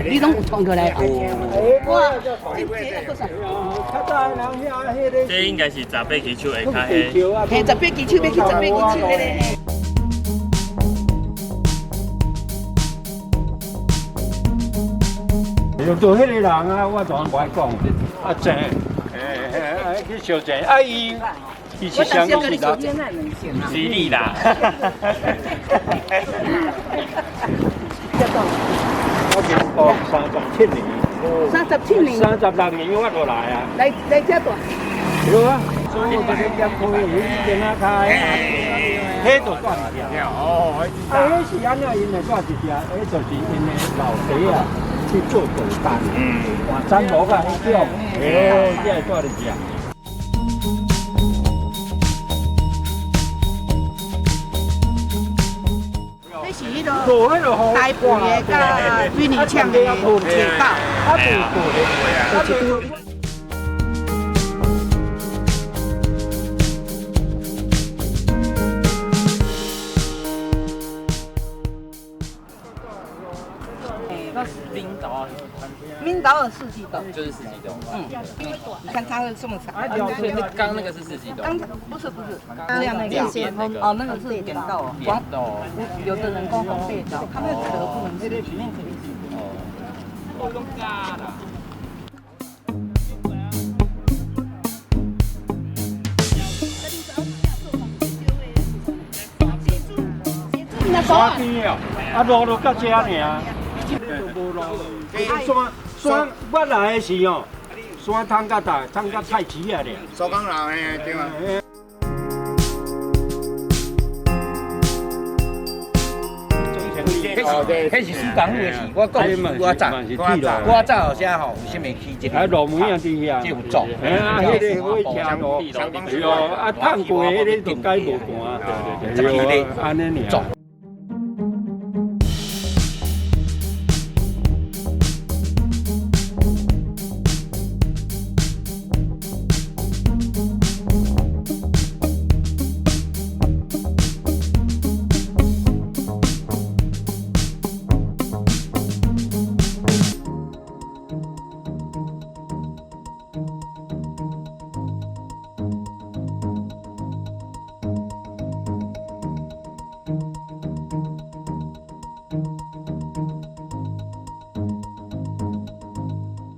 你攏有創過來？哇！這應該是十八旗手下跤的。嘿，十八旗手欲去十八旗手彼個。做彼个人啊，我當然無愛講。啊，鄭，欸，去相爭，啊伊，伊是啥物事啦？是你啦。我民國37年。37年。36年我就來啊。來來遮住。對啊，所以我就咧開，彼邊仔開，彼就住一條。哦，啊，彼是按怎𪜶會住一條？彼就是𪜶的老爸啊，去做導彈，換氈木啊，彼種，欸，才會住佇遮。這是彼个台肥的佮水泥廠的鐵道。闽岛的四季豆，就是四季豆。嗯，你看它會這麼長。所以那剛那個是四季豆。剛不是不是，這樣那個。哦，那個是扁豆。扁豆。有的人講紅貝豆，它那個殼不能吃，裡面可以吃。哦。山邊哦，啊路就到這爾。山山，我來的時哦，山通到佗，通到菜市仔爾。蘇港樓嘿，對啊。彼是蘇港府的事，我講是古早，古早有啥吼？有啥物起這個？啊，路門仔佇遐。這有做。嘿啊，彼個火車路，對哦，啊，探過彼個就改無盤。對，按呢爾。